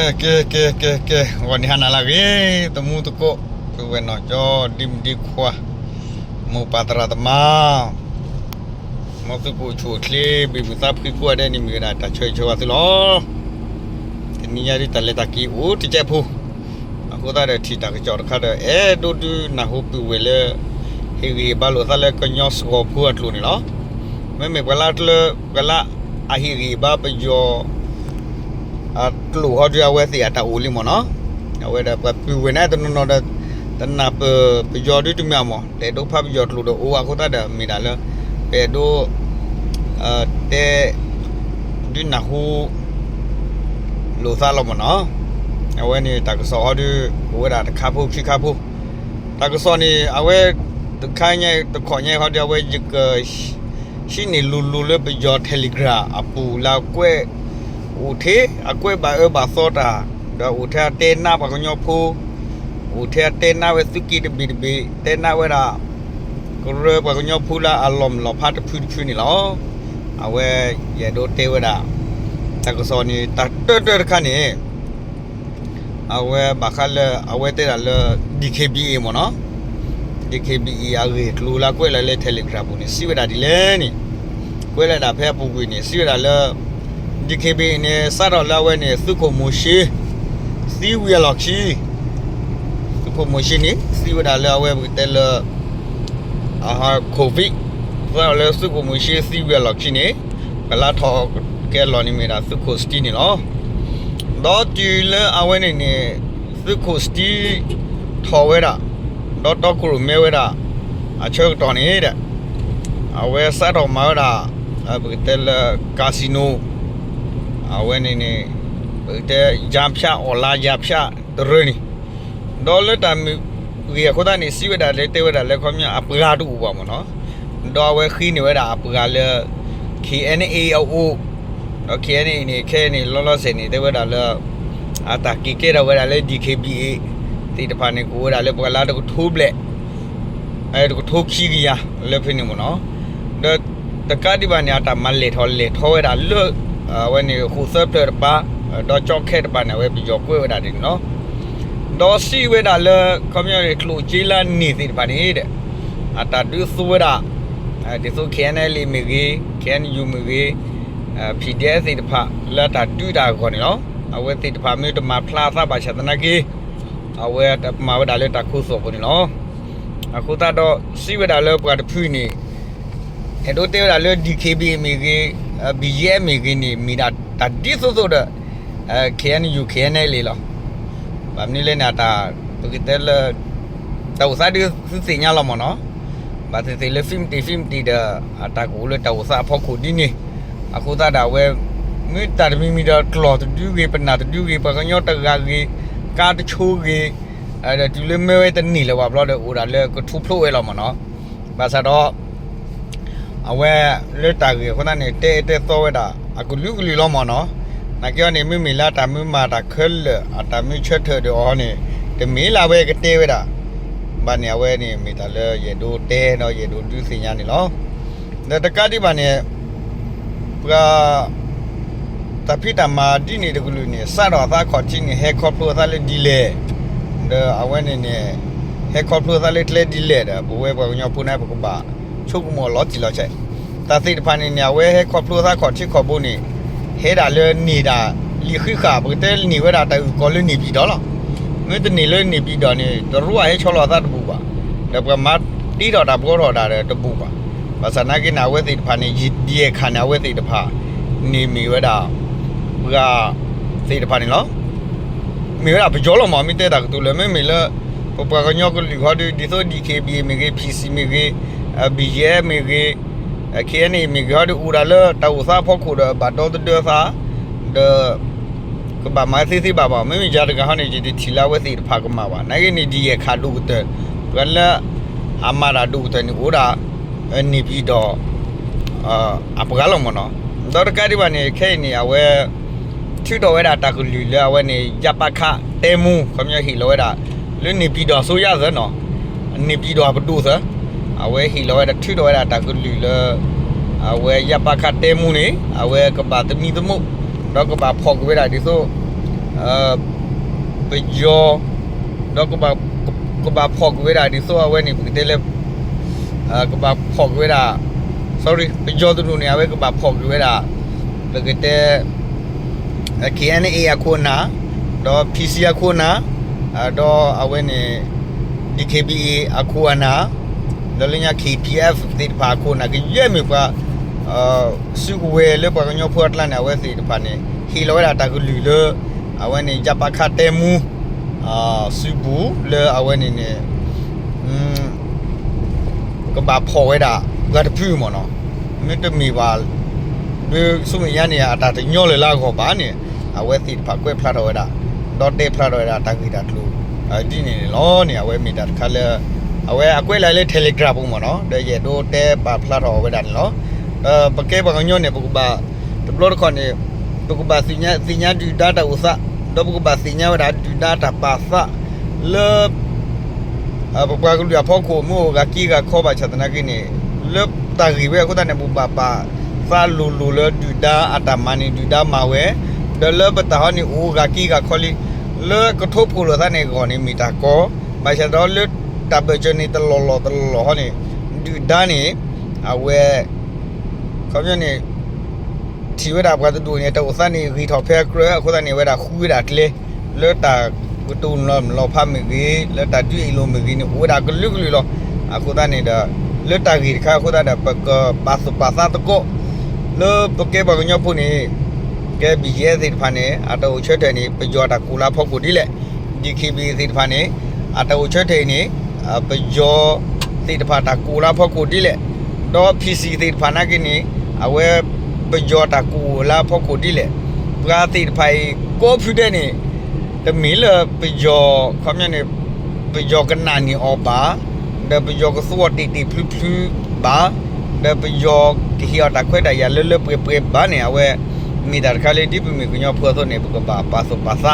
ကဲ ကဲ ကဲ ကဲ ဂီၤနံၤဟါနၤလၢအဂ့ၤ သမူသကိး ပုၢ်ဝဲၢ်နီၢ်ကၠီ ဒ့မုၣ်ဒ့ခွါ မိၢ်ပၢ်သရၣ်သမါ မ်သုကအိၣ်ဆူၣ်အိၣ်ချ့ ဘၣ်မုာ်သးဖှံကိးဂၤဒဲးန့ၣ် မ့ၢ်ဝဲဒၣ်တၢ်ဆၢဂ့ၤဆၢဝါသုလီၤ. တနံၤညါဒ်တၢ်လဲၤတၢ်က့ၤအိၣ်တစဲးဖိ အဃိသတးဒီး ထံၣ်တၢ်ကစီၣ်တခါဒီး အဲၣ်ဒိးဒုးနၢ်ဟူပုၢ်ဝဲၢ်လၢ ဟ့ၣ်ဂံၢ်ဟ့ၣ်ဘါလိာ်သးလၢကညီစှီၤဖိအကျိာ်န့ၣ်လီၤ. မ့မ့ၢ်ပှၤလၢကျၢၤ ပှၤလၢအဟ့ၣ်ဂံၢ်ဟ့ၣ်ဘါပယီၤ အကျိာ်ဟီဒုး အဝဲသ့ၣ်အတၢ်အိၣ်လံမ့ၢ်နီၤ. အဝဲဒီးပှၤပုၢ်ဝဲၢ်န့ၣ်တနီၤနီၤဒီး တနၢ်ပၢၢ်ပယီၤဒုးတမ့ၢ်မ့ၢ် တအဲၣ်ဒိးဖးပယီၤကျိာ်ဒီးအိၣ်အဃိသတးဒီး မ့ၢ်ဒၣ်လၢ ပအဲၣ်ဒိး တဲ ဒုးနၢ်ဟူ လိာ်သးလီၤမ့ၢ်နီၤ. အဝဲန့ၣ်တၢ်ကစီၣ်ဟီဒုး အိၣ်ဝဲဒၣ်တခါဖိခံခါဖိ တၢ်ကစီၣ်န့ၣ် အဝဲ တခါညါတခီညါဟီဒုး အဝဲယက ဟံးန့ၢ်လိၤလိၤလၢပယီၤ Telegram အပူၤလၢအကွဲး အိၣ်ထဲ အကွဲးဘၣ်အၢဘၣ်သီတၢ် ဒီးအိၣ်ထဲအတဲနါပှၤကညီဖိ အိၣ်ထဲအတဲနါဝဲသုးက့တဘ့ၣ်တဘ့ၣ် တဲနါဝဲဒၣ် ကရၢပှၤကညီဖိလၢအလီၤမုၢ်လီၤဖးတဖုတဖုန့ၣ်လီၤ. အဝဲ ယအဲၣ်ဒိးတဲဝဲဒၣ် တၢ်ကစီၣ်န့ၣ် တၢ်တၢၢ်တၢၢ်တခါန့ၣ် အဝဲဘၣ်ဃးလၢ အဝဲတဲဒၣ်လၢ DKBA မ့ၢ်နီၤ DKBA အဂ့ၢ်အကျိၤလၢအကွဲးလၢ Telegram ပူၤန့ၣ် စံးဝဲဒၣ်ဒ်လဲၣ်န့ၣ် ကွဲးလၢဒၣ်ဖဲအပူၤကွံာ်န့ၣ် စံးဝဲဒၣ်လၢ DKBA န့ၣ် စးထီၣ်လၢအဝဲန့ၣ် သုးခိၣ်မိၤၡ့ သံဝံၤအလီၢ်ခံ သုးခိၣ်မိၤၡ့န့ၣ် စံးဝဲဒၣ်လၢအဝဲပကတဲလၢ အဟး Covid စးထီၣ်လၢသုးခိၣ်မိၤၡ့သံဝံၤအလီၢ်ခံန့ၣ် ပှၤလၢထီၣ်ကဲအလီၢ်န့ၣ်မ့ၢ်ဒၣ်သုးခိၣ်စတံန့ၣ်လီၤ. ဒီးတုၤလၢအဝဲန့ၣ်န့ၣ် သုးခိၣ်စတံ ထီၣ်ဝဲဒၣ် ဒီးတီခိၣ်ရိၣ်မဲဝဲဒၣ် အဆၢကတီၢ်န့ၣ်ဒီး အဝဲစးထီၣ်မၤဝဲဒၣ် ပကတဲလၢ casino အဝဲန့ၣ်န့ၣ် ပကတဲ ယၤဖၠး အီၣ်လါယၤဖၠးတရၢန့ၣ် ဒီးလၢတၢ်မုာ်ဂ့ၤအဃိသတးန့ၣ် စံးဝဲဒၣ်လၢတဲဝဲဒၣ်လၢခီပညီအပှၤတအိၣ်ဘၣ်မ့ၢ်နီၤ ဒီးအဝဲဃ့န့ၢ်ဝဲဒၣ်အပှၤလၢ KNA အအိၣ် ဒီး KNA န့ၣ် ခဲအံၤန့ၣ် လီၤလီၤဆဲးန့ၣ် တဲဝဲဒၣ်လၢ အတၢ်က့ၤကဲထီၣ်ဝဲဒၣ်လၢ DKBA သ့ၣ်တဖၣ်န့ၣ် ကအိၣ်ဝဲဒၣ်လၢပှၤလၢတကထိဘျဲၣ် တကထိခံကယၤလၢဖဲန့ၣ်မ့ၢ်နီၤ ဒီးတကးဒံးဘၣ်န့ၣ် အတၢ်မၤလဲၢ်ထီၣ်လဲၢ်ထီဝဲဒၣ်လၢ အဝဲန့ၣ် ဃိာ်သၢဖျၢၣ်တပၤ ဒီးကၠီခဲတပၤန့ၣ် အဝဲပယီၤကွဲးဝဲဒၣ်န့ၣ်လီၤ. ဒီးစံးဝဲဒၣ်လၢ ခီပညီန့ၣ် ကျိၣ်စ့လၢန့ၢ်သ့ၣ်တဖၣ်န့ၣ်ဒီး အတၢ်ဒုးသူဝဲဒၣ် ဒ်သိး KNLA မ့ၢ်ဂ့ၤ KNU မ့ၢ်ဂ့ၤ PDF သ့ၣ်တဖၣ်လၢအတၢ်ဒုးတၢ်အဂီၢ်န့ၣ်လီၤ. အဝဲသ့ၣ်တဖၣ်မ့ၢ်တမၤဖျါအသးဘၣ်ဆၣ်သနာ်က့ အဝဲတမၤဝဲဒၣ်လၢတၢ်ခိၣ်သီၣ်ပူၤန့ၣ်လီၤ. အဃိသတးဒီး စံးဝဲဒၣ်လၢပှၤတဖုန့ၣ် အဲၣ်ဒိးတဲဝဲဒၣ်လၢ DKBA မ့ၢ်ဂ့ၤ BGF မ့ၢ်ဂ့ၤန့ၣ် မ့ၢ်ဒၣ်တၢ်ဒ်သိးသိးဒီး KNU KNLA လီၤ. ဘၣ်မနုၤလဲၣ်န့ၣ် အတၢ် ပကတဲလၢ တၢ်အိၣ်သးဒုးသုသ့ၣ်ညါလီၤမ့ၢ်နီၤ. ဘၣ်သ့ၣ်သ့ၣ်လၢ fifty fifty ဒီး အတၢ်ကအိၣ်လၢတၢ်အိၣ်သးအဖီခိၣ်ဒ်န့ၣ် အဃိသတးဒီးအဝဲ မ့ၢ်တၢ်တမံၤမံၤဒီးကျီၢ်တဒုဂ့ၤ ပနၢ်တဒုဂ့ၤ ပှၤကညီတဂၤဂ့ၤ ကါတဆိဂ့ၤ ဒီးတုၤလၢမ့ၢ်ဝဲတန့ၢ်လၢၤဘၣ်ဘျီဒီး အိၣ်ဒၣ်လၢကထူဖျိဝဲလီၤမ့ၢ်နီၤ. ဘၣ်ဆၣ်ဒီး အဝဲလၢတၢ်ဂ့ၢ်အဃိသတးန့ၣ် တဲအၢတဲသီဝဲဒၣ် အကလုာ်ကလုာ်လီၤမ့ၢ်နီၤ. နာ်က့အီၤန့ၣ် မ့မ့ၢ်လၢအတၢ်မုၢ်မၤတၢ်ခဲလၢာ် အတၢ်မုၢ်ဆၢထၢၣ်ဒီးအီၤန့ၣ် တမ့ၢ်လၢအဝဲကတဲဝဲဒၣ် ဘၣ်န့ၣ် အဝဲန့ၣ်မ့ၢ်တၢ်လၢယအဲၣ်ဒိးတဲဒီးယအဲၣ်ဒိးဒုးသ့ၣ်ညါန့ၣ်လီၤ. ဒီးတကးဒံးဘၣ်န့ၣ် ပှၤ တၢ်ဖံးတၢ်မၤဒ်န့ၣ်တကလုာ်န့ၣ် စးထီၣ်အသးခီၣ်ထံးန့ၣ် ဟဲခီဖျိအသးလၢဒ်လဲၣ်, ဒီးအဝဲန့ၣ်န့ၣ် ဟဲခီဖျိအသးလၢကျဲဒ်လဲၣ်ဒီး ပဝဲပှၤကညီဖိန့ၣ် ပကဘၣ်ဆိကမိၣ်အီၤလီၤတံၢ်လီၤဆဲး. တၢ်သ့ၣ်တဖၣ်န့ၣ်န့ၣ် အဝဲဟဲခီဖျိအသးခီၣ်ထံးခီၣ်ဘိန့ၣ် ဟဲဒၣ်လၢန့ၢ်ဒၣ်လံာ်ဃံးဃာ် ပကတဲန့ၢ်ဝဲဒၣ်တၢ်အုၣ်ကီၤလၢန့ၢ်ပံၤဒီးလီၤ. မ့ၢ်တန့ၢ်လၢန့ၢ်ပံၤဒီးန့ၣ် တရူးအဟဲဆီလီၤအသးတဘူၣ်ဘၣ်, ဒီးပှၤမၤတ့ထီၣ်တၢ်ဘှီထီၣ်တၢ်ဒီးတဘူၣ်ဘၣ်. ဘၣ်ဆၣ်နာ်က့န့ၣ် အဝဲသ့ၣ်တဖၣ်န့ၣ် ယဒ်ယဲၢ်ခါန့ၣ် အဝဲသ့ၣ်တဖၣ်န့ၣ်မ့ၢ်ဝဲဒၣ် ပှၤသ့ၣ်တဖၣ်န့ၣ်လီၤ. မ့ၢ်ဝဲဒၣ်ပယီၤလီၤမး မ့ၢ်တဲတၢ်ကတိၤလၢ မ့မ့ၢ်လၢ ပပှၤကညီကလုာ်ဟီဒုး ဒ်သိး DKBA မ့ၢ်ဂ့ၤ, PC မ့ၢ်ဂ့ၤ, BGF မ့ၢ်ဂ့ၤ, KNA မ့ၢ်ဂ့ၤဟီဒုး အိၣ်ဒၣ်လၢတၢ်အိၣ်သးအဖီခိၣ်ဒီး ဘၣ်ဒီသဒၢသး ဒီး ကဘၣ်မၤသ့သ့ဘၣ်ဘၣ်. မ့မ့ၢ်ယၤတဂၤဟီန့ၣ် ယတထံၣ်လၢအဝဲသ့ၣ်တဖၣ်ကမၤဘၣ်. နာ်က့န့ၣ် ဒ်ယဲၢ်ခါဒိၣ်ကတၢၢ် ပှၤလၢအမၤတၢ်ဒိၣ်ကတၢၢ်န့ၣ် အိၣ်ဒၣ် န့ၢ်ပံၤဒီး အပှၤလီၤမ့ၢ်နီၤ. ဒီးတကးဒံးဘၣ်န့ၣ် ခဲအံၤန့ၣ် အဝဲ ထုးထီၣ်ဝဲဒၣ်တၢ်ကလုၢ်လၢအဝဲန့ၣ် ရပခ တဲမူ ခီပညီဟ့ၣ်လီၤဝဲဒၣ် လၢန့ၢ်ပံၤဒီးအစိုးရသၢနီၤ, န့ၢ်ပံၤဒီးအပဒိၣ်သၢ, အဝဲဟ့ၣ်လီၤဝဲဒၣ် ထုးထီၣ်ဝဲဒၣ်တၢ်ကလုၢ်လၢ အဝဲ ရပခ တဲမူန့ၣ် အဝဲကဘၣ်သမံသမိး ဒီးကဘၣ်ဖီၣ်ကွံာ်ဝဲဒၣ်ဒ်သိး ပယီၤ ဒီးကဘၣ်ဖီၣ်ကွံာ်ဝဲဒၣ် ဒ်သိးအဝဲန့ၣ် ပကတဲလၢ ကဘၣ်ဖီၣ်ကွံာ်ဝဲဒၣ် sorry ပယီၤတဒူၣ်န့ၣ် အဝဲကဘၣ်ဖီၣ်ကွံာ်ဝဲဒၣ် ပကတဲ KNA အခိၣ်အနၢ် ဒီး PC အခိၣ်အနၢ် ဒီးအဝဲန့ၣ် DKBA အခိၣ်အနၢ် ဒီးလၢညါ KPF သ့ၣ်တဖၣ်အခိၣ်အနၢ် ကယဲၢ်မ့ၢ်ပှၤ စုကဝဲၤလၢပှၤကညီဖိအကျါန့ၣ် အဝဲသ့ၣ်တဖၣ်န့ၣ် ဟ့ၣ်လီၤဝဲဒၣ်တၢ်ကလုၢ်လၢ အဝဲန့ၣ် ယပခ တဲမူ စုပူၤလၢအဝဲန့ၣ်န့ၣ် ကဘၣ်ဖီၣ်ဝဲဒၣ် ပှၤတဖုမ့ၢ်နီၤ, မ့တမ့ၢ်ဘၣ် ဒ်ဆူမဲာ်ညါန့ၣ် အတၢ်တညီလၢၤလၢအဂီၢ်ဘၣ်န့ၣ် အဝဲသ့ၣ်တဖၣ်ကွဲးဖျါထီၣ်ဝဲဒၣ် ဒီးတဲဖျါထီၣ်ဝဲဒၣ်တၢ်ဂ့ၢ်တၢ်ကျိၤ ဒ်န့ၣ်န့ၣ်လီၤန့ၣ် အဝဲမ့ၢ်တၢ်တခါလၢ အဝဲအကွဲးလၢ Telegram ပူၤမ့ၢ်နီၤ, ဒီးယအဲၣ်ဒိးတဲပာ်ဖျါထီၣ်ဝဲဒၣ်န့ၣ်လီၤ. ဒီးပကဲပှၤကညီန့ၣ် ပကဘၣ် တဘျီတခီၣ်န့ၣ် ပကဘၣ်သ့ၣ်ညါဒုၣ်ဒါတၢ်အိၣ်သး, ဒီးပကဘၣ်သ့ၣ်ညါဝဲဒၣ်ဒုၣ်ဒါတၢ်ပာ်သး လၢ ပပှၤကလုာ်အဖီခိၣ် မ့ၢ်အိၣ်ဂၤက့ဂၤခီဘၣ်ဆၣ်သနာ်က့န့ၣ် လၢတၢ်ဂ့ၢ်ဝဲအဃိသတးန့ၣ် ပဘၣ်ပာ်သးလိၤလိၤလၢဒုၣ်ဒါအတၢ်မၤန့ၣ် ဒုၣ်ဒါမၤဝဲ, ဒီးလၢပတၢ်ဟီန့ၣ် အိၣ်ဂၤက့ဂၤခီလံ, လၢကထိၣ်ဖှိၣ်လိာ်သးန့ၣ်အဂီၢ်န့ၣ် မ့ၢ်တၢ်ကီ, ဘၣ်ဆၣ်ဒီးလၢတၢ်ဘၢၣ်စၢၤန့ၣ် တလီၢ်လီၢ်တလီၢ်လီၢ်ဟီန့ၣ် ဒုၣ်ဒါန့ၣ် အဝဲ ခီပညီန့ၣ် ထံၣ်ဝဲဒၣ်ပှၤတဒူၣ်န့ၣ် တၢ်အိၣ်သးန့ၣ် ဂ့ၤထီၣ်ဖဲအကြၢးအဃိသတးန့ၣ် အဝဲဒၣ်ဃုဝဲဒၣ်ကျဲ လၢတၢ်ကတိၤလီၤမုၢ်လီၤဖးမ့ၢ်ဂ့ၤ, လၢတၢ်ဒုးအ့ၣ်လိာ်မ့ၢ်ဂ့ၤန့ၣ် အိၣ်ဝဲဒၣ်ကလုာ်ကလုာ်လီၤ. အဃိသတးန့ၣ်ဒီး လၢတၢ်ဂ့ၢ်တခါအဃိသတးဒီး ပကပာ်သူၣ်ပာ်သးသကိး လၢပကဲပှၤကညီဖိန့ၣ် ကဲ ဘီၣ်ယဲၣ် သ့ၣ်တဖၣ်န့ၣ် အတၢ်အိၣ်ဆၢထၢၣ်န့ၣ် ပယီၤတၢ်ကူၣ်လၢအဖီခိၣ်ဒ်လဲၣ်, ဒံၣ်ခ့ၣ်ဘံၣ်သ့ၣ်တဖၣ်န့ၣ် အတၢ်အိၣ်ဆၢထၢၣ်အံၤန့ၣ် ပယီၤသ့ၣ်တဖၣ်တၢ်ကူၣ်လၢအဖီခိၣ်ဒ်လဲၣ်, ဒီး PC သ့ၣ်တဖၣ်နာ်က့န့ၣ် အဝဲ ပယီၤတၢ်ကူၣ်လၢအဖီခိၣ်ဒ်လဲၣ်, ပှၤသ့ၣ်တဖၣ်အံၤ ကိးဖုဒဲးန့ၣ် တမ့ၢ်လၢပယီၤ ခီပညီန့ၣ် ပယီၤကနာ်န့ၢ်အီၤဘၣ်, ဒီးပယီၤကသူအီၤတ့ၢ်တ့ၢ်ဖျုဖျုဘၣ်, ဒီးပယီၤကဟ့ၣ်အီၤတၢ်ခွဲးတၢ်ယာ်လၢလၢပှဲၤပှဲၤဘၣ်န့ၣ် အဝဲ မ့ၢ်တၢ်တခါလၢဒ်ပမ့ၢ်ကညီဖိအသိးန့ၣ် ပကဘၣ်ပာ်သူၣ်ပာ်သး,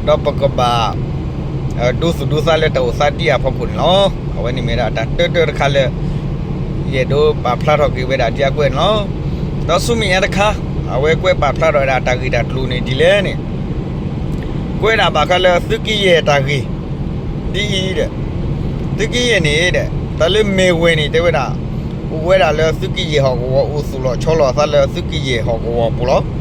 ဒီးပကဘၣ် ဒိသူၣ်ဒိသးလၢတၢ်အိၣ်သးဒ်အံၤအဖီခိၣ်န့ၣ်လီၤ. အဝဲန့ၣ်မ့ၢ်ဒၣ်တၢ်တၢတၢတခါလၢ ယအဲၣ်ဒိးပာ်ဖျါထီၣ်က့ၤဝဲဒၣ်ဒ်အကွဲးန့ၣ်လီၤ. ဒီးဆူမဲာ်ညါတခါ အဝဲကွဲးပာ်ဖျါထီၣ်ဝဲဒၣ်တၢ်ဂ့ၢ်တၢ်ကျိၤန့ၣ်ဒ်လဲၣ်န့ၣ် ကွဲးဒၣ်ဘၣ်ဃးလၢသုးက့ယဲၢ်တၢ်ဂ့ၢ် ဒ်အံၤဒီး သုးက့ယဲၢ်န့ၣ်ဒီး တၢ်လၢမဲာ်ဝဲန့ၣ် တဲဝဲဒၣ် အိၣ်ဝဲဒၣ်လၢသုးက့ယဲၢ်ဟီၣ်ကဝီၤ အိၣ်သူၣ်လီၤဆီလီၤအသးလၢသုးက့ယဲၢ်ဟီၣ်ကဝီၤပူၤလီၤ.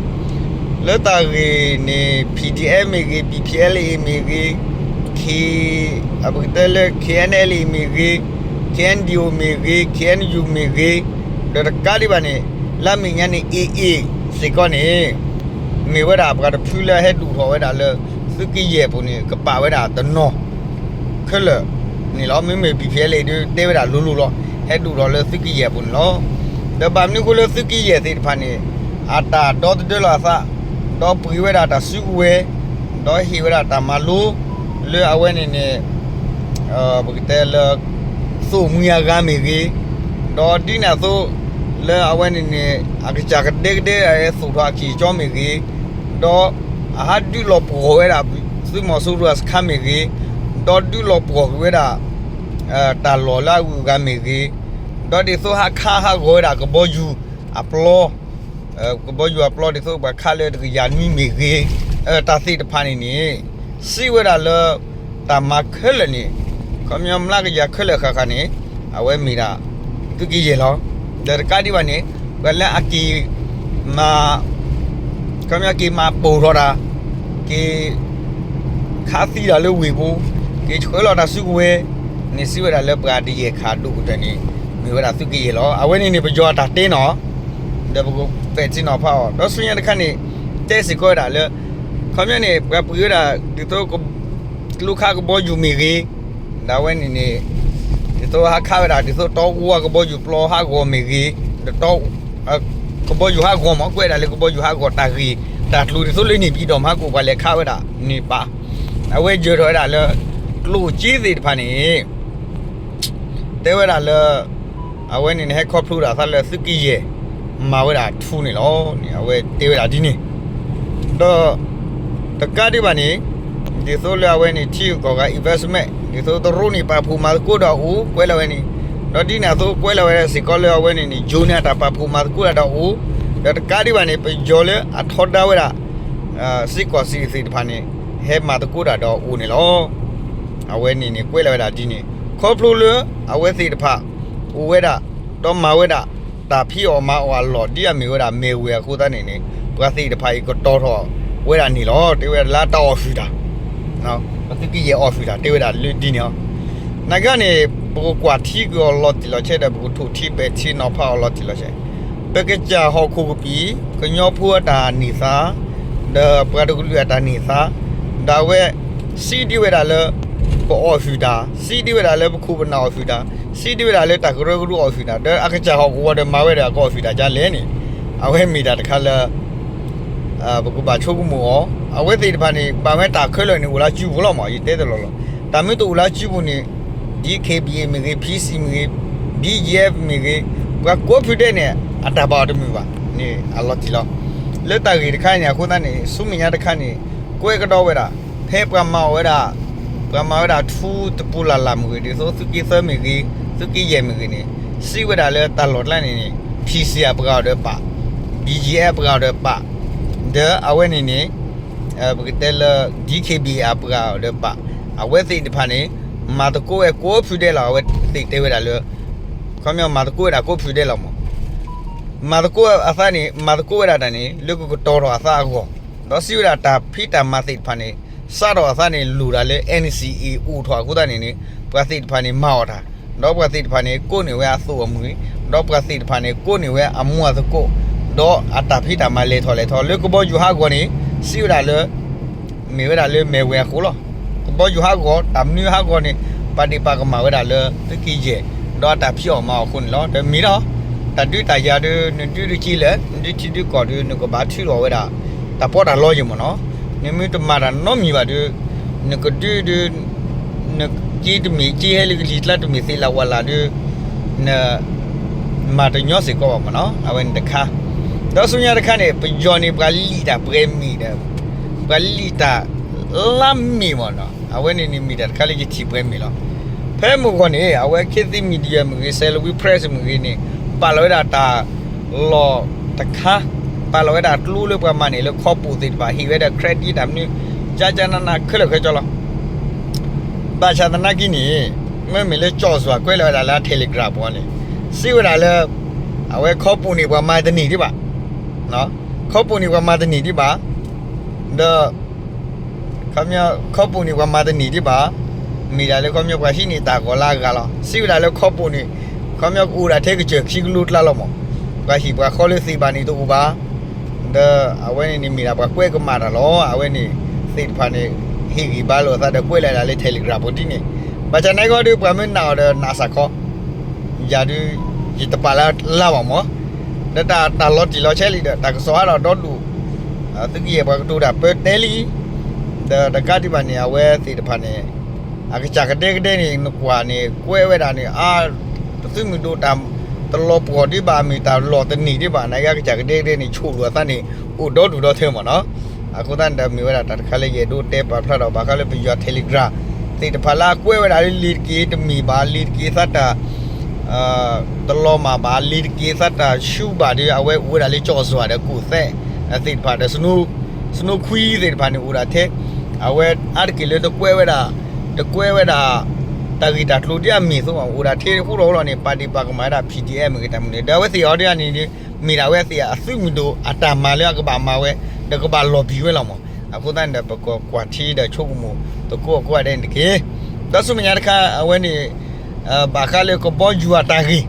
လၢတၢ်ဂ့ၢ်န့ၣ် ပီၣ်ဒံၣ်အဲၣ်မ့ၢ်ဂ့ၤ, ပီၣ်ဖံၣ်အဲလ်အ့မ့ၢ်ဂ့ၤ, က ပကတဲလၢ ခ့ၣ်အဲၣ်အၣ်အၣ်လ့မ့ၢ်ဂ့ၤ, ခ့ၣ်အဲၣ်ဒံၣ်အိၣ်မ့ၢ်ဂ့ၤ, ခ့ၣ်အဲၣ်ယူၣ်မ့ၢ်ဂ့ၤ, ဒီးတကးဒံးဘၣ်န့ၣ် လၢအမဲာ်ညါန့ၣ် AA စ့ၢ်ကီးန့ၣ် မ့ၢ်ဝဲဒၣ်ပှၤတဖုလၢအဟဲဒူၣ်ထီၣ်ဝဲဒၣ်လၢ သုးက့ယဲၢ်အပူၤန့ၣ် ကပာ်ဝဲဒၣ်တနီၤ ခဲလၢာ်န့ၣ်လီၤ. မ့မ့ၢ် ပီၣ်ဖံၣ်အဲလ်အ့ ဒုးတဲဝဲဒၣ်လိၤလိၤလီၤ. ဟဲဒူၣ်ထီၣ်လၢသုးက့ယဲၢ်အပူၤန့ၣ်လီၤ. ဒီးဘၣ်မနုၤအဃိလၢသုးက့ယဲၢ်သ့ၣ်တဖၣ်န့ၣ် အတၢ်ဒီသဒၢလီၤအသး, ဒီးပှ့ၤဝဲဒၣ်တၢ်စုကဝဲၤ, ဒီးဟ့ၣ်ဝဲဒၣ်တၢ်မၤလိ လၢအဝဲန့ၣ်န့ၣ် ပကတဲလၢ သိၣ်မှံအဂၤမ့ၢ်ဂ့ၤ, ဒီးဒ်န့ၣ်အသိး လၢအဝဲန့ၣ်န့ၣ် အကစၢ်ကဒဲကဒဲ အသိၣ်ထီၣ်အကံၢ်ကၠီမ့ၢ်ဂ့ၤ, ဒီးအဟးဒုးလီၤပှီၢ်ဝဲဒၣ် သုးမီၤစိရိၤအစခါမ့ၢ်ဂ့ၤ, ဒီးဒုးလီၤပှီၢ်ကွံာ်ဝဲဒၣ် တၢ်လီၢ်လၢအဂုၤအဂၤမ့ၢ်ဂ့ၤ, ဒီးဒ်သိးဟးခးဟးဂီၤဝဲဒၣ်ကဘီယူၤအပျီ, ကဘီယူၤအပျီဒ်သိးပှၤခးလၢတကယၤနွံမ့ၢ်ဂ့ၤ, တၢ်သ့ၣ်တဖၣ်န့ၣ်န့ၣ် စံးဝဲဒၣ်လၢ တၢ်မၤခဲလၢာ်န့ၣ် ခီပညီမျးကယၤခဲလၢာ်ဃၣ်ဃၣ်န့ၣ် အဝဲမ့ၢ်ဒၣ် သုးက့ယဲၢ်လီၤ. ဒီးတကးဒံးဘၣ်န့ၣ် ပှၤလၢအက့ၤမၤ ခီပညီက့ၤမၤပိာ်ထီၣ်တၢ်, က့ၤ ခးသံတၢ်လၢဝ့ၢ်ပူၤ, က့ၤဆှၢလီၤတၢ်စုကဝဲၤန့ၣ် စံးဝဲဒၣ်လၢပှၤတယဲၢ်ခးဒိၣ်ကတၢၢ်န့ၣ် မ့ၢ်ဝဲဒၣ်သုးက့ယဲၢ်လီၤ. အဝဲန့ၣ်န့ၣ် ပယီၤအတၢ်တဲနီၤ, ဒီးပကပဲာ်ထံနီၤဖးအီၤ ဒီးဆူညါတခါန့ၣ် တဲစ့ၢ်ကီးဝဲဒၣ်လၢ ခီပညီန့ၣ် ပှၤပှ့ၤဝဲဒၣ်ဒ်သိး ကျိခးကဘီယူၤမ့ၢ်ဂ့ၤ, ဒီးအဝဲန့ၣ်န့ၣ် ဒ်သိးဟးခးဝဲဒၣ် ဒ်သိးတီအူအကဘီယူၤပျီဟးဂီၤမ့ၢ်ဂ့ၤ, ဒီးတီ ကဘီယူၤဟးဂီၤမ့ၢ် ကွဲးဒၣ်လၢကဘီယူၤဟးဂီၤတၢ်ဂ့ၢ်တၢ်ကျိၤ ဒ်သိးလၢန့ၣ်ပၠံၣ်တီၣ်မၤဟးကိၣ် ပှၤလဲၤခးဝဲဒၣ်န့ၣ်ပၠံၣ်, အဝဲယၢၤထီၣ်ဝဲဒၣ်လၢ ကျိၣ်စ့သ့ၣ်တဖၣ်န့ၣ် တဲဝဲဒၣ်လၢ အဝဲန့ၣ်န့ၣ် ဟဲခီဖျိဒၣ်သးလၢသုးက့ယဲၢ် မၤဝဲဒၣ်ထူန့ၣ်လီၤန့ၣ် အဝဲတဲဝဲဒၣ်ဒ်န့ၣ်, ဒီး တကးဒံးဘၣ်န့ၣ် ဒ်သိးလၢအဝဲန့ၣ် ထံဂုၤကီၢ်ဂၤ investment ဒ်သိးတရူးန့ၣ်ပာ်ဖှိၣ်မၤသကိးဒီးအိၣ် ကွဲးလီၤဝဲန့ၣ်, ဒီးဒ်န့ၣ်အသိးကွဲးလီၤဝဲဒၣ်စ့ၢ်ကီးလၢအဝဲန့ၣ်န့ၣ် ယိၤန့ၣ်အတၢ်ပာ်ဖှိၣ်မၤသကိးဒၣ်ဒီးအိၣ်, ဒီးတကးဒံးဘၣ်န့ၣ် ပယီၤလၢအထီဒါဝဲဒၣ် စ့ၢ်ကီးစံးသ့ၣ်တဖၣ်န့ၣ် ဟဲမၤသကိးတၢ်ဒီးအိၣ်န့ၣ်လီၤ. အဝဲန့ၣ်န့ၣ် ကွဲးလီၤဝဲဒၣ်ဒ်န့ၣ် ခီဖျိလၢအဝဲသ့ၣ်တဖၣ် အိၣ်ဝဲဒၣ် ဒီးမၤဝဲဒၣ် တၢ်ဖံးအီၣ်မၤအီၣ်အလီၢ် ဒ်အမ့ၢ်ဝဲဒၣ်မဲၢ်ဝဲၤအဃိသတးန့ၣ်န့ၣ် ပှၤသ့ၣ်တဖၣ်အံၤကတီၤထီၣ်ဝဲဒၣ်န့ၣ်လီၤ. တဲဝဲဒၣ်လၢတၢ်အီၣ်ဟုၣ်တၢ် ပသုးကယဲၢ်အီၣ်ဟုၣ်တၢ် တဲဝဲဒၣ်လၢဒ်န့ၣ်လီၤ. နာ်က့န့ၣ် ပကကွၢ်ထံက့ၤအီၤလီၤတံၢ်လီၤဆဲးဒီး ပကထိၣ်ထံပဲာ်ထံနီၤဖးအီၤလီၤတံၢ်လီၤဆဲး, ပကစၢ်ဟီၣ်ခိၣ်ကပံာ် ကညီဖိအတၢ်န့ၢ်သါ ဒီးပှၤတကလုာ်အတၢ်န့ၢ်သါ ဒီးအဝဲ စံးဒ်ဝဲဒၣ်လၢ ပအီၣ်ဟုၣ်တၢ်, စံးဒ်ဝဲဒၣ်လၢပခိၣ်ပနၢ်အီၣ်ဟုၣ်တၢ်, စံးဒ်ဝဲဒၣ်လၢတၢ်ကရၢကရိအီၣ်ဟုၣ်တၢ် ဒီးအကစၢ်ဟီၣ်ကဝီၤဒီးမၤဝဲဒီးအကအီၣ်ဟုၣ်တၢ်ဒ်လဲၣ်န့ၣ် အဝဲမ့ၢ်တၢ်တခါလၢ ပကဘၣ်ဆိကမိၣ်အီၤ, အဝဲသ့ၣ်တဖၣ်န့ၣ် ဘၣ်ဝဲတၢ်ခဲလၢာ်န့ၣ် အိၣ်လၢစုပူၤလီၤမး ယတဲတလီၢ်လီၤ. တၢ်မ့ၢ်တအိၣ်လၢစုပူၤန့ၣ် ဒ် ခ့ဘံၣ်အ့ၣ် မ့ၢ်ဂ့ၤ, ဖံစံၣ်မ့ၢ်ဂ့ၤ, ဘံၣ်ကၠံၣ်အ့ၣ် မ့ၢ်ဂ့ၤ, ပှၤကိးဖုဒဲးန့ၣ် အတၢ်ဘၣ်အီၤတမုာ်ဘၣ်န့ၣ် အလီၤတံၢ်လီၤ. လၢတၢ်ဂ့ၢ်တခါန့ၣ် အဃိသတးန့ၣ် ဆူမဲာ်ညါတခါန့ၣ် ကွဲးကဒီးဝဲဒၣ် ဖဲပှၤမၤအီၣ်ဝဲဒၣ် ပှၤမၤဝဲဒၣ်ထူတပူၤလၢ်လၢ်မ့ၢ်ဂ့ၤ ဒ်သိးသုးက့သၢမ့ၢ်ဂ့ၤ, သုးက့ယဲၢ်မ့ၢ်ဂ့ၤန့ၣ် စံးဝဲဒၣ်လၢတၢ်လီၢ်တကျါန့ၣ်န့ၣ် ဖံစံၣ်အပှၤအီၤဒီးပာ်, ဘံၣ်ကၠံၣ်အပှၤအီၤဒီးပာ်, ဒီးအဝဲန့ၣ်န့ၣ် ပကတဲလၢ ဒ် ခ့ဘံၣ်အပှၤအီၤဒီးပာ်, အဝဲသ့ၣ်တဖၣ်န့ၣ် မၤသကိးဝဲကိးဖုဒဲးလီၤ. အဝဲသ့ၣ်တဲဝဲဒၣ်လၢ ခီပညီမၤသကိးဝဲဒၣ်ကိးဖုဒဲးလီၤမး မၤသကိးအသးန့ၣ် မၤသကိးဝဲဒၣ်တၢ်န့ၣ် လၢကကတီၤထီၣ်အသးအဂီၢ်, ဒီးစံးဝဲဒၣ်တၢ်ဖံးတၢ်မၤသ့ၣ်တဖၣ်န့ၣ် စးထီၣ်အသးန့ၣ် လိၣ်တၢ်လၢ NCA အိၣ်ထီၣ်အဃိသတးန့ၣ်န့ၣ် ပှၤသ့ၣ်တဖၣ်န့ၣ် မၤအီၣ်တၢ်, ဒီးပှၤသ့ၣ်တဖၣ်န့ၣ် ကိးန့ၢ်ဝဲအသိးအမုၢ်, ဒီးပှၤသ့ၣ်တဖၣ်န့ၣ် ကိးန့ၢ်ဝဲအမူအသကိး, ဒီးအတၢ်ဖံးတၢ်မၤလဲၤထီၣ်လဲၤထီ လၢကဘီယူၤဟးဂီၤန့ၣ် စံးဝဲဒၣ်လၢ မ့ၢ်ဝဲဒၣ်လၢမဲၢ်ဝဲၤအဃိလီၤ. ကဘီယူၤဟးဂီၤ တၢ်မနုၤဟးဂီၤန့ၣ် ပာ်ဒ့ၣ်ပာ်ကမၣ်ဝဲဒၣ်လၢသုးက့ယဲၢ် ဒီးအတၢ်ဖံးအီၣ်မၤအီၣ်အဃိန့ၣ်လီၤ. ဒီးမ့ၢ်ဒီး တၢ်ဒုးတၢ်ယၤဒုး နဒုးဒုးက့လဲၣ် နဒုးထံဒုးကီၢ်ဒုး နကဘၣ်ထုးထီၣ်ဝဲဒၣ် တၢ်ပီးတၢ်လီယဲၢ်မ့ၢ်နီၤ. နမ့ၢ်တမၤတၢ်နီတမံၤဘၣ်ဒုး နကဒုးဒုး နက့တမ့ၢ်က့ဟဲလၢကလံၤကျါတမ့ၢ်သ့လၢဝၤလၢ်ဒုး န မၤတညီစ့ၢ်ကီးဘၣ်မ့ၢ်နီၤ. အဝဲန့ၣ်တခါ, ဒီးဆူညါတခါန့ၣ် ပယီၤန့ၣ် ပှၤလံၣ်တၢ်ပှဲၤမ့ၢ်ဒီး ပှၤလံၣ်တၢ်လါမ့ၢ်မ့ၢ်နီၤ. အဝဲန့ၣ်န့ၣ်မ့ၢ်တၢ်တခါလၢယထံၣ်ပှဲၤမ့ၢ်လီၤ. ဖဲမုၢ်ဂီၢ်န့ၣ် အဝဲ Khit Thit Media မ့ၢ်ဂ့ၤ Salween Press မ့ၢ်ဂ့ၤန့ၣ် ပာ်လီၤဝဲဒၣ်တၢ်လီၢ်တခါ, ပာ်လီၤဝဲဒၣ်ကျိလၢပှၤမၤန့ၣ်လၢ ခီပူၤသ့ၣ်တဖၣ် ဟ့ၣ်ဝဲဒၣ် credit တၢ်မနုၤ ကၠါကၠါနးနးခဲလၢာ်ခဲဆ့လီၤ. ဘၣ်ဆၣ်သနာ်က့န့ၣ် မ့မ့ၢ်လၢကၠီၣ်စွၤကွဲးလီၤဝဲဒၣ်လၢ Telegram ပူၤန့ၣ် စံးဝဲဒၣ်လၢ အဝဲခီပူၤန့ၣ်ပှၤမၤတန့ၢ်ဒံးဘၣ်, ခီပူၤန့ၣ်ပှၤမၤတန့ၢ်ဒံးဘၣ်, ဒီး ခီပူၤန့ၣ်ပှၤမၤတန့ၢ်ဒံးဘၣ်, မ့ၢ်ဒၣ်လၢခီပညီပှၤဟံးန့ၢ်တၢ်ဂီၤလၢအဂၤလီၤ. စံးဝဲဒၣ်လၢခီပူၤန့ၣ် ခီပညီကအိၣ်ဒၣ်ထဲကစၢၢ်ခံကလိကျါလီၤမး, ပှၤဟံၣ်ပှၤဃီလၢသ့ၣ်ဘၣ်န့ၣ်တအိၣ်ဘၣ် ဒီးအဝဲန့ၣ်န့ၣ်မ့ၢ်ဒၣ်ပှၤကွဲးကမၣ်တၢ်လီၤ. အဝဲန့ၣ်သ့ၣ်တဖၣ်န့ၣ် ဟ့ၣ်ဂံၢ်ဘါလိာ်အသးဒီးကွဲးလီၤဒၣ်လၢ Telegram ပူၤဒ်န့ၣ်, ဘၣ်ဆၣ်နာ်က့ဒီး ပှၤမ့ၢ်နာ်အီၤဒီးနာ်စ့ၢ်ကီး, ယၤဒုး ယတပာ်လၢလါဘၣ်မး, ဒီးတၢ်တၢ်လီၤတံၢ်လီၤဆဲးလံဒီး တၢ်ကစီၣ်အါဒီးဒီဒူၣ် သုးက့ယဲၢ်ပှၤကတိၤတၢ်ပၢတဲလံ, ဒီးတကးဒံးဘၣ်န့ၣ် အဝဲသ့ၣ်တဖၣ်န့ၣ် အကစၢ်ကဒဲကဒဲန့ၣ် နကွၢ်န့ၣ် ကွဲးဝဲဒၣ်န့ၣ် အါ ပသုးမုၢ်ဒိၣ်တၢ်တလီၤပှီၢ်ဒံးဘၣ် မ့ၢ်တၢ်လီၢ်တန့ၢ်ဒံးဘၣ် နာ်က့အကစၢ်ကဒဲကဒဲန့ၣ် ဆိၣ်လိာ်အသးန့ၣ် အိၣ်ဒီဒူၣ်ဒီထၢမးနီၤ. အဃိသတးန့ၣ်ဒီး မ့ၢ်ဝဲဒၣ်တၢ်တခါလၢယအဲၣ်ဒိးတဲပာ်ဖျါထီၣ်ဘၣ်ဃးလၢပယီၤ Telegram သ့ၣ်တဖၣ်လၢအကွဲးဝဲဒၣ်လၢလံာ်တက့ၢ်တမ့ၢ်ဘၣ် လံာ်တက့ၢ်သးတၢ် တလီၤမၢ်ဘၣ် လံာ်တက့ၢ်သးတၢ်ဆူဘၣ်ဒီး အဝဲအိၣ်ဝဲဒၣ်လၢကၠီၣ်စွၤဒီးကူၣ်သဲးသ့ၣ်တဖၣ်ဒီး စနိခွံသ့ၣ်တဖၣ်န့ၣ်အိၣ်ဒၣ်ထဲ, အဝဲအါတက့ၢ်လၢတကွဲးဝဲဒၣ် တကွဲးဝဲဒၣ် တၢ်ဂ့ၢ်တၢ်ကျိၤဒ်အမ့ၢ်အသိး အိၣ်ဒၣ်ထဲဃိထီၣ်ဃိလီၤန့ၣ် ပာ်ဒ့ၣ်ပာ်ကမၣ်ဝဲဒၣ် PDF မ့ၢ်ဂ့ၤတၢ်မနုၤန့ၣ် ဒီးအဝဲသ့ၣ်အီၤဒ်န့ၣ် မ့ၢ်ဒၣ်ဝဲသ့ၣ်အသုးမုၢ်ဒိၣ်အတၢ်မၤလၢအကဘၣ်မၤဝဲ ဒီးကဘၣ်လီၤ ဘံၣ် ဝဲလီၤမး. အဃိသတးန့ၣ်ဒီး ပကကွၢ်ထံဒီးဆိကမိၣ်သကိးအကိးဂၤဒဲးန့ၣ်တက့ၢ်. ဒီးဆူမဲာ်ညါတခါ အဝဲန့ၣ် ဘၣ်ဃးလၢကဘီယူၤအတၢ်ဂ့ၢ်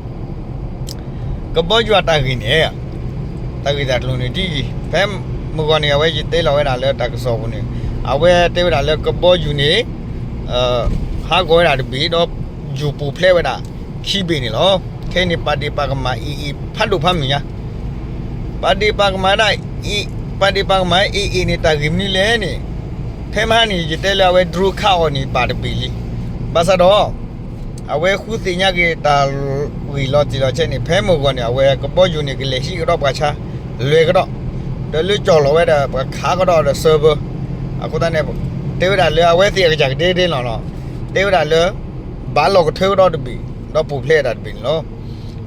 ကဘီယူၤအတၢ်ဂ့ၢ်န့ၣ် တၢ်ဂ့ၢ်တၢ်ကျိၤန့ၣ်ဒ်အံၤ, ဖဲမုၢ်ဂီၢ်န့ၣ် အဝဲယတဲလီၤဝဲဒၣ်လၢတၢ်ကစီၣ်ပူၤန့ၣ် အဝဲတဲဝဲဒၣ်လၢကဘီယူၤန့ၣ် ဟးဂီၤဝဲဒၣ်တဘ့ၣ် ဒီးယူၤပူၤဖျဲးဝဲဒၣ်ခံဘ့ၣ်န့ၣ်လီၤ. ခဲအံၤန့ၣ် ပာ်ဒ့ၣ်ပာ်ကမၣ် AA ဖးဒိၣ်ဖးမုၢ်ညါ ပာ်ဒ့ၣ်ပာ်ကမၣ်ဒၣ် AA ပာ်ဒ့ၣ်ပာ်ကမၣ် AA န့ၣ် တၢ်ဂ့ၢ်မနုၤလဲၣ်န့ၣ် ဖဲမဟါန့ၣ် ယတဲလၢအဝဲ drone ခးအီၤန့ၣ် ဘၣ်တဘ့ၣ်လံ. ဘၣ်ဆၣ်ဒီး အဝဲဃုသ့ၣ်ညါက့ၤတၢ်ဂ့ၢ်လီၤတံၢ်လီၤဆဲးန့ၣ် ဖဲမုၢ်ဂီၢ်န့ၣ် အဝဲကဘီယူၤန့ၣ် ကလဲၤဟံးကဒီးပှၤဆါ လွဲၤကဒီး ဒီးလၢကၠီၣ်လီၤဝဲဒၣ် ပှၤခးကဒီးဒီး server အဃိသတးန့ၣ် တဲဝဲဒၣ်လၢအဝဲသ့ၣ်အကစၢ်ကဒဲကဒဲလီၤလီၤ. တဲဝဲဒၣ်လၢ ဘၣ်လီၢ်ကထၢကဒီးတဘ့ၣ် ဒီးပူၤဖျဲးဝဲဒၣ်တဘ့ၣ်န့ၣ်လီၤ.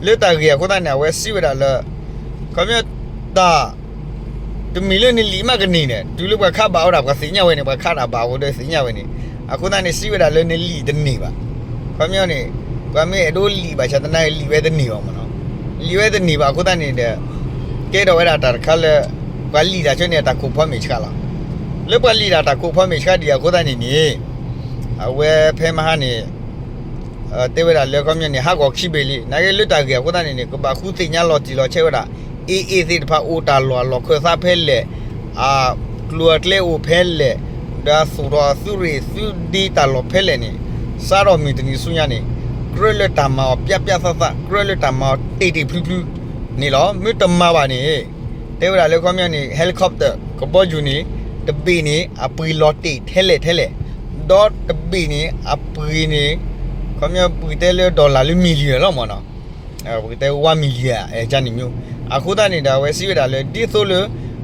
လၢတၢ်ဂ့ၢ်အဃိသတးန့ၣ် အဝဲစံးဝဲဒၣ်လၢ ခီပညီ တၢ် တမ့ၢ်လၢနလံာ်မးကန့ၢ်န့ၣ် တုၤလၢပှၤခးဘၣ်ဝဲဒၣ် ပှၤသ့ၣ်ညါဝဲန့ၣ် ပှၤခးတၢ်ဘၣ်အဃိဒီးသ့ၣ်ညါဝဲန့ၣ်, အဃိသတးန့ၣ် စံးဝဲဒၣ်လၢနလံာ်တန့ၢ်ဘၣ်. ခီပညီန့ၣ် ပှၤမ့ၢ်အဲၣ်ဒိးလံာ်ဘၣ်ဆၣ်သနာ်က့ လံာ်ဝဲတန့ၢ်ဘၣ်မ့ၢ်နီၤ, လံာ်ဝဲတန့ၢ်ဘၣ်အဃိသတးန့ၣ်ဒီး ကဲထီၣ်ဝဲဒၣ်တၢ်တခါလၢ ပှၤလံာ်တၢ်ဆၢန့ၣ် တၢ်ခိၣ်ဖီမ့ၢ်ဆှးလီၤ. လၢပှၤလံာ်တၢ်တၢ်ခိၣ်ဖီမ့ၢ်ဆှးဒံးအဃိသတးန့ၣ်န့ၣ် အဝဲဖဲမဟါန့ၣ် တဲဝဲဒၣ်လၢခီပညီန့ၣ် ဟးဂီၤခံဘ့ၣ်လံ, နာ်က့လၢတၢ်ဂ့ၢ်အဃိသတးန့ၣ်န့ၣ် ကဘၣ်ဃုသ့ၣ်ညါလီၤတံၢ်လီၤဆဲးဝဲဒၣ် AA သ့ၣ်တဖၣ် အိၣ်တၢ်လီၢ်အလီၢ်ခၢၣ်သးဖဲလဲၣ်, အကျိၤအကျဲအိၣ်ဖဲလဲၣ်, ဒီးသူၣ်ထီၣ်အသုးရ့ၣ်သုးဒ့တၢ်လီၢ်ဖဲလဲၣ်န့ၣ်, စးထီၣ်မုၢ်တနံၤဆူညါန့ၣ် ကြၢးလၢတၢ်မၤအီၤပျၢ်ပျၢ်သးသး ကြၢးလၢတၢ်မၤအီၤတ့ၢ်တ့ၢ်ဖျုဖျုန့ၣ်လီၤ. မ့ၢ်တမၤဘၣ်န့ၣ် တဲဝဲဒၣ်လၢခီပညီန့ၣ် helicopter ကဘီယူၤန့ၣ် တဘ့ၣ်န့ၣ် အပှ့ၤလီၤတ့ၢ်ထဲလဲၣ်ထဲလဲၣ်, ဒီးတဘ့ၣ်န့ၣ် အပှ့ၤန့ၣ် ခီပညီပှ့ၤတဲလၢ dollar လၢ million လီၤမ့ၢ်နီၤ, ပကတဲ one million န့ၣ်မ့ၢ်, အဃိသတးန့ၣ်ဒီး အဝဲစံးဝဲဒၣ်လၢ ဒ်သိးလၢ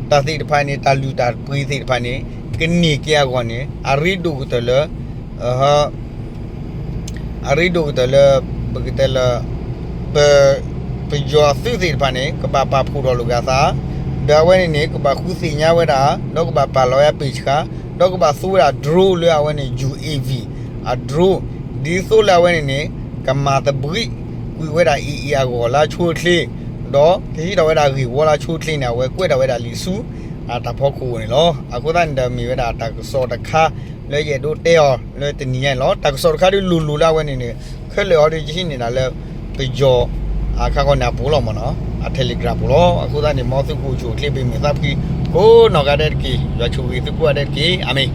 တၢ်သ့ၣ်တဖၣ်န့ၣ် တၢ်လုၢ်တၢ်ပှ့ၤသ့ၣ်တဖၣ်န့ၣ် ကန့ၢ်က့ၤအဂီၢ်န့ၣ် အရ့ဒိၣ်ကတၢၢ်လၢ အရ့ဒိၣ်ကတၢၢ်လၢ ပကတဲလၢ ပ ပယီၤသုးသ့ၣ်တဖၣ်န့ၣ် ကဘၣ်ပာ်ဖှိၣ်ထီၣ်လိာ်က့ၤအသး, ဒီးအဝဲန့ၣ်န့ၣ် ကဘၣ်ဃုသ့ၣ်ညါဝဲဒၣ် ဒီးကဘၣ်ပာ်လီၤဝဲအပ့ၢ်ဆှး, ဒီးကဘၣ်သူဝဲဒၣ် drone လၢအဝဲန့ၣ် ယူႇအ့ၣ်ဝံၣ် အ drone ဒ်သိးလၢအဝဲန့ၣ်န့ၣ် ကမၤသဘှံးကွံာ်ဝဲဒၣ် AA အဂီၢ်လၢအဆိအချ့, ဒီးကဟံးထီၣ်ဝဲဒၣ်ဂ့ၢ်ဝီလၢအဆိအချ့န့ၣ် အဝဲကွဲးထီၣ်ဝဲဒၣ်လံာ်ဆူ အတၢ်ဖီခိၣ်န့ၣ်လီၤ. အဃိသတးန့ၣ်ဒီး မ့ၢ်ဝဲဒၣ်တၢ်ကစီၣ်တခါလၢယအဲၣ်ဒိးတဲအီၤလၢတနံၤညါန့ၣ်လီၤ. တၢ်ကစီၣ်တခါဒ်လိၤလိၤလၢအဝဲန့ၣ်န့ၣ် ခဲလၢာ်အီၤဒီးယဟံးန့ၢ်ဒၣ်လၢ ပယီၤအခါဃီန့ၣ်အပူၤလီၤမ့ၢ်နီၤ, အ Telegram ပူၤလီၤ. အဃိသတးန့ၣ် မ်သုကအိၣ်ဆူၣ်အိၣ်ချ့ ပမုာ်သးဖှံကိးနီၢ်ဂၤဒဲးတက့ၢ်. ယွၤဆိၣ်ဂ့ၤသုကိးဂၤဒဲးတက့ၢ်. အၤမ့ၣ်.